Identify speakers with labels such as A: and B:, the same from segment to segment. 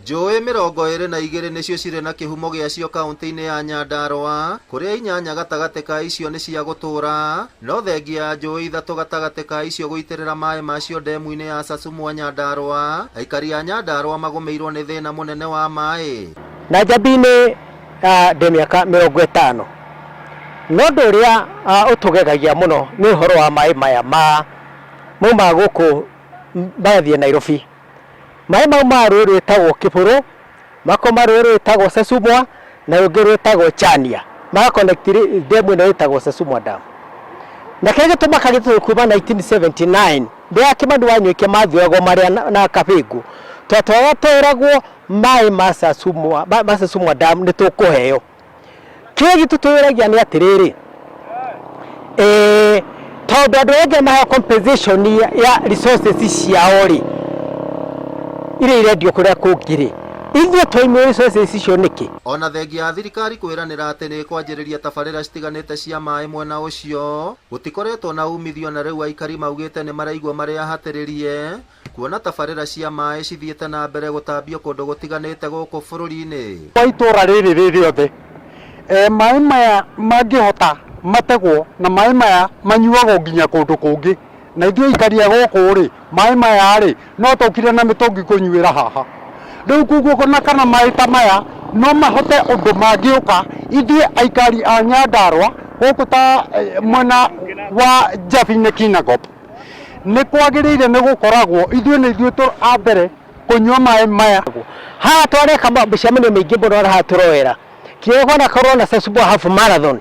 A: Njũĩ 22 nĩcio cirĩ na kĩhumo gĩacio kaunti-inĩ ya Nyandarua, kũrĩa inyanya gatagatĩ ka icio nĩ cia gũtũũra, no thengia ya njũĩ ithatũ gatagatĩ ka icio gũitĩrĩra maĩ macio ndemu-inĩ ya Sasumua Nyandarua, aikari a Nyandarua magũmĩirwo nĩ thĩna mũnene wa maĩ.
B: Na Njambi-inĩ ndĩ mĩaka 50 no ũndũ ũrĩa ũtũgegagia mũno nĩ ũhoro wa maĩ maya ma maumaga gũkũ magathiĩ Nairobi. Maĩ mau ma rũĩ rwĩtagwo Kĩbũrũ, makoma rũĩ rwĩtagwo Sesumwa na rũngĩ rwĩtagwo Chania, maga connect demu ĩno ĩtagwo Sesumwa Dam. Na kĩrĩa gĩtũmaga gĩtũĩ kuma 1979 rĩrĩa Kĩmani Wanyoike mathuagwo marĩa na Kabĩngũ, twatũraga tweragwo maĩ ma Sasumwa, ma Sesumwa Dam nĩ tũkũheo. Kĩrĩa gĩtũtũragia nĩ atĩrĩrĩ, tondũ andũ arĩa angĩ maheo compensation ya resources ciao rĩ, iria irendio kũrĩa kũngĩ rĩ, ithuĩ twaimwo resources icio nĩkĩ?
A: Ona thengia ya thirikari kwĩranĩra atĩ nĩ ĩkwanjĩrĩria tabarĩra citiganĩte cia maĩ mwena ũcio, gũtikoretwo na umithio na rĩu aikari maugĩte nĩ maraigua marĩ ahatĩrĩrie kuona tabarĩra cia maĩ cithiĩte na mbere gũtambio kũndũ gũtiganĩte gũkũ bũrũri-inĩ.
C: Kwa itũra rĩrĩ rĩ rĩothe maĩ maya mangĩhota mategwo na maĩ maya manyuagwo nginya kũndũ kũngĩ, na ithuĩ aikari a gũkũ rĩ, maĩ maya rĩ, no tũkire na mĩtũngi kũnyuĩra haha. Rĩu koguo na kana maĩ ta maya no mahote ũndũ mangĩũka ithuĩ aikari a Nyandarua gũkũ ta mwena wa Njabinĩ Kinangop, nĩ kwagĩrĩire nĩ gũkoragwo ithuĩ nĩ ithuĩ tũ a mbere kũnyua maĩ maya.
B: Haha twareka mĩcemanio mĩingĩ mũno na haha tũroera kinya korwo na Sasumua Half Marathon,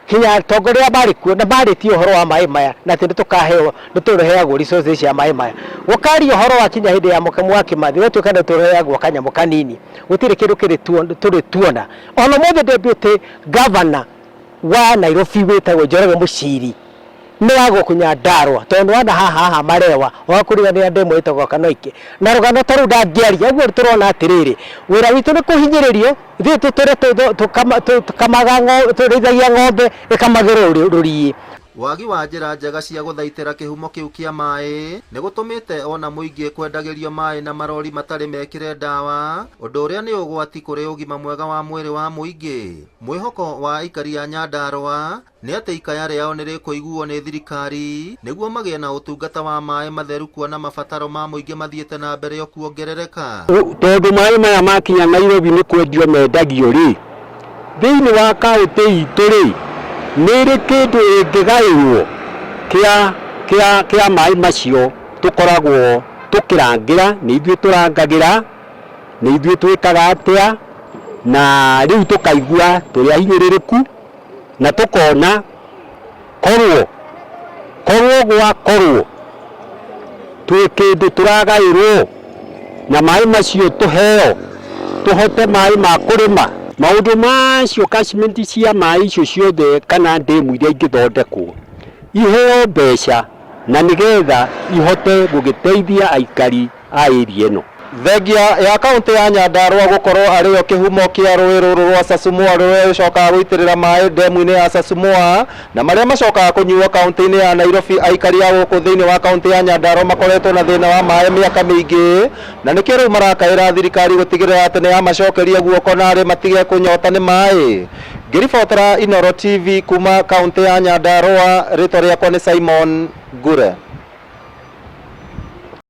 B: kinya atongoria marĩ kuo na marĩtie ũhoro wa maĩ maya na atĩ nĩtũkaheo, nĩtũrĩheagwo resources cia maĩ maya. Gũkaria ũhoro wa kinya hĩndĩ ya mũkemu wa Kĩmathi gwatuĩka nĩtũrĩheagwo kanyamũ kanini, gũtirĩ kĩndũ kĩrĩ tũrĩ tuona. Ona ũmũthĩ deputy governor wa Nairobi wĩtagwo Njoroge Mũciri nĩ wa gũkũ Nyandarua tondũ nĩ wona haha haha marewa wakũriganĩra ndemu ĩtagwo Kanoike na rũgano ta rũu ndangĩaria. Ũguo tũrona atĩrĩrĩ, wĩra witũ nĩ kũhinyĩrĩrio, ithuĩ tũtũre tũkamaga, tũrĩithagia ng'ombe ĩkamagĩrwo rũriĩ.
A: Wagi wa njĩra njega cia gũthaitĩra kĩhumo kĩu kĩa maĩ nĩ gũtũmĩte ona mũingĩ kwendagĩrio maĩ na marori matarĩ mekĩre ndawa, ũndũ ũrĩa nĩ ũgwati kũrĩ ũgima mwega wa mwĩrĩ wa mũingĩ. Mwĩhoko wa aikari a Nyandarua nĩ atĩ ikaya rĩao nĩ rĩkũiguo nĩ thirikari nĩguo magĩe na ũtungata wa maĩ matheru, kuona mabataro ma mũingĩ mathiĩte na mbere o kuongerereka.
D: Tondũ maĩ maya makinya Nairobi nĩ kwendio mendagio rĩ, thĩinĩ wa kaũntĩ itũ rĩ, nĩ ĩrĩ kĩndũ ĩngĩgaĩrwo kĩa kĩa kĩa maĩ macio tũkoragwo tũkĩrangĩra, nĩ ithuĩ tũrangagĩra, nĩ ithuĩ twĩkaga atĩa, na rĩu tũkaigua tũrĩ ahinyĩrĩrĩku na tũkona korwo korwo gwakorwo twĩ kĩndũ tũragaĩrwo na maĩ macio tũheo tũhote maĩ ma kũrĩma. Maũndũ macio, catchment cia maĩ icio ciothe kana ndemu iria ingĩthondekwo iheo mbeca na nĩgetha ihote gũgĩteithia aikari a area ĩno.
A: Thengia ya kaunti ya Nyandarua gũkorwo arĩ yo kĩhumo kĩa rũĩ rũrũ rwa Sasumua rũrĩa rũcokaga gũitĩrĩra maĩ ndemu-inĩ ya Sasumua na marĩa macokaga kũnyuo kaunti-inĩ ya Nairobi, aikari a gũkũ thĩinĩ wa kaunti ya Nyandarua makoretwo na thĩna wa maĩ mĩaka mĩingĩ na nĩkĩo rĩu marakaĩra thirikari gũtigĩrĩra atĩ nĩ yamacokeria guoko na arĩ matige kũnyota nĩ maĩ. Ngĩribotera Inooro TV kuma kaunti ya Nyandarua, rĩtwa rĩakwa nĩ Simon Ngure.